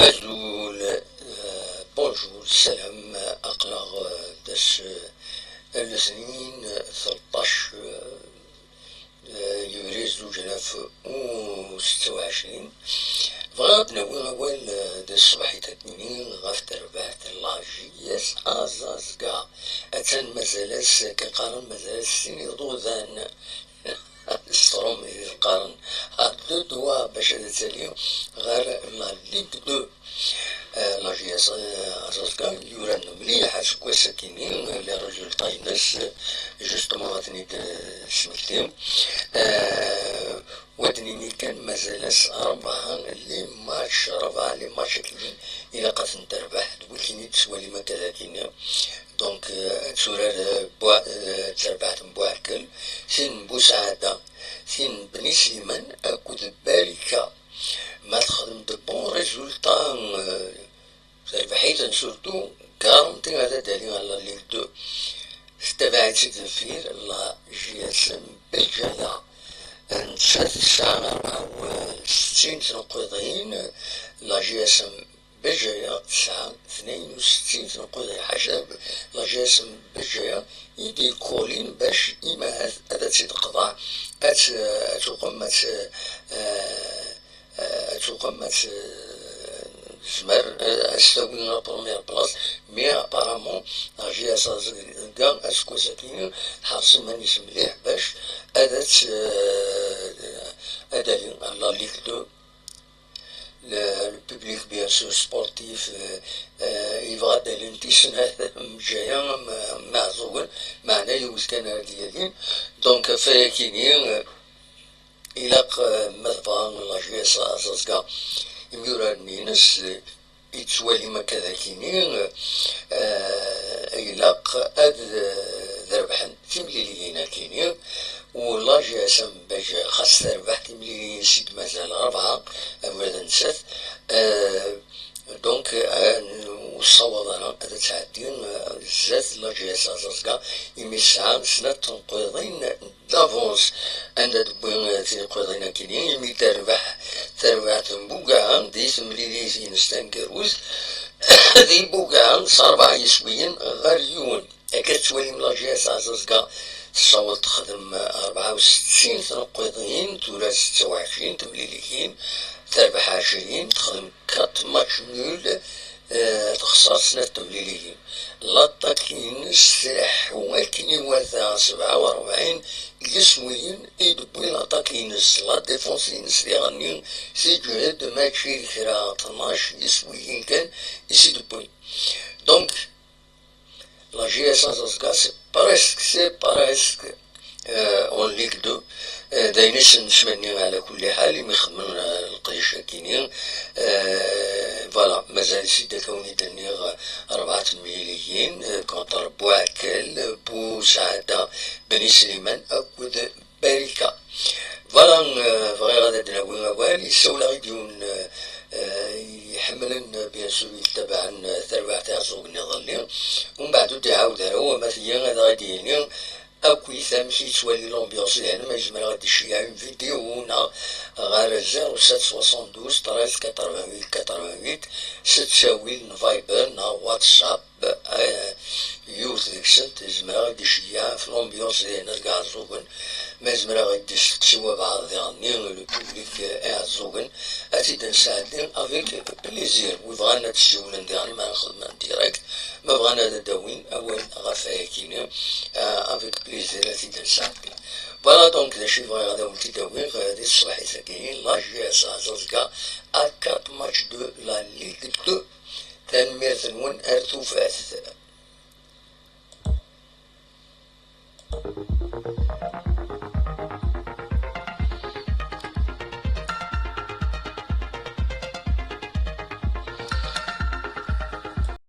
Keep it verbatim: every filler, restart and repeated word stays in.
Azul, eh, bonjour, salam, aql-aɣ, eh, d ass, eh, letnin, eh, tleṭṭac, eh, eh, yebrir zuǧ alaf u setta u ɛecrin. Bɣiɣ ad d-nawi awal, eh, di tṣebḥit-agi ɣef terbaɛt n la J S Aẓaẓga. Attan mazal-as, akken qqaren, mazal-as sin iḍudan. S tṛumit i qqaren, à deux doigts bac ad tali ɣer la Ligue deux. Eh, la J S, eh, Aẓaẓga yuran mliḥ aseggas-agi-nni, les résultats-ines, eh, justement ad ten-id, eh, smektiɣ. Eh, wa d-nini kan mazal-as rebɛa les matchs, rebɛa les matchs-agi ilaq ad ten-terbeḥ, d wigi i d-tettwalim akka dagi-nni. Donc, eh, ad turar, eh, Bua-, eh, d terbaɛt n Buɛekkel, tin n Busaɛda, tin n Bni Sliman akked Barika. Ma texdem de bons résultats, eh, terbeḥ-iten surtout, garanti ad d-ali ɣer la Ligue deux. Tettabaɛ-itt-id deffir la J S M Bejaya. Nettat tesɛa rebɛa u settin tneqqiḍin, la J S M Bejaya tesɛa tnayen u settin tneqqiḍin. Ḥaca la J S M Bejaya i d-yekkulin bac imahat ad tt-id-qḍeɛ, ad tt-, ad tuqem, ad tt-, eh, eh, ad tuqem, ad tt-, tezmer, eh, ad s-tawi la première place, mais apparemment la J S Aẓaẓga aseggas-agi tḥerṣ iman-is mliḥ bac ad tt-, eh, ad ali la Ligue deux. Le, le public, bien sûr, sportif, euh, euh, yebɣa ad d-alin tis snat n Bejaya am, am Iɛeẓẓugen, meɛna yiwet kan ara d-yalin. Donc, ɣef wayagi-nni, euh, ilaq, euh, ma tebɣa la J S Aẓaẓga imyuraren-ines, euh, i tettwalim akka dagi-nni, eh, ilaq ad, eh, d-rebḥen timliliyin-agi-nni, u la J S M Bejaya xas terbeḥ timliliyin s i d-mazal rebɛa, abrid n sat, eh, donc, eh, ur tessawaḍ ara ad tɛeddi, eh, zdat la J S Aẓaẓga, imi tesɛa snat tneqqiḍin d'avance. Anda d-wwi, eh, tineqqiḍin-agi-nni, imi terbeḥ terbaɛt n Bugaɛa di temlilit-ines taneggarut, di Bugaɛa s rebɛa yiswiyen ɣer yiwen. Akka tettwalim la J S Aẓaẓga tessaweḍ texdem, eh, rebɛa u settin tneqqiḍin, tura setta u ɛecrin temliliyin, terbeḥ ɛecrin, texdem quatre matchs nuls, eh, texṣer snat temliliyin. L'attaque-ines tleḥḥu akken iwata, sebɛa u rebɛin yiswiyen i d-tewwi l'attaque-ines. La défense-ines diɣenni teǧhed mačči d kra, tnac yiswiyen kan i s-id-tewwi. Donc, la J S Aẓaẓga, c'est presque, c'est presque, euh, en Ligue deux. Euh, d ayen i sen-nesmanni ɛla kulli ḥal, imi xedmen, euh, leqdic-agi-nni. Euh, voilà, mazal-itt-id akka wen-id-nniɣ, euh, rebɛa temliliyin, euh, contre Buɛekkel, Busaɛda, Bni Sliman akked Barika. Voilà, euh, bɣiɣ ad d-nawi awal, yessawel-aɣ-id yiwen, euh, euh, iḥemmlen, euh, bien sûr, yettabaɛen, euh, tarbaɛt Iɛeẓẓugen iḍelli. Umbeɛd ur d-iɛawed ara, wama tigi ad aɣ-id-yini akkit amek yettwali l'ambiance dihin, ma yezmer ad d-iceyyeɛ une vidéo neɣ ɣer zéro sept soixante-douze treize quatre-vingt-huit quatre-vingt-huit, s ttawil n Viber neɣ WhatsApp. Eh, yiwet deg-sent zemreɣ ad d-iceyyeɛ ɣef l'ambiance dihin deg Iɛeẓẓugen. Ma zemreɣ ad d-isteqsi wabɛaḍ diɣenni, le public, eh, Iɛeẓẓugen, ad t-id-nesɛeddi avec plaisir. Wi bɣan ad d-ssiwlen diɣenni, ma nxeddem en direct, ma bɣan ad d-awin awal ɣef wayagi-nni, eh, avec plaisir ad t-id-nesɛeddi. Voilà, donc, d acu i bɣiɣ ad awen-t-id-awiɣ, eh, di tṣebḥit-agi, la J S Aẓaẓga à quatre matchs de la Ligue deux. Tanemmirt-nwen, ar tufat.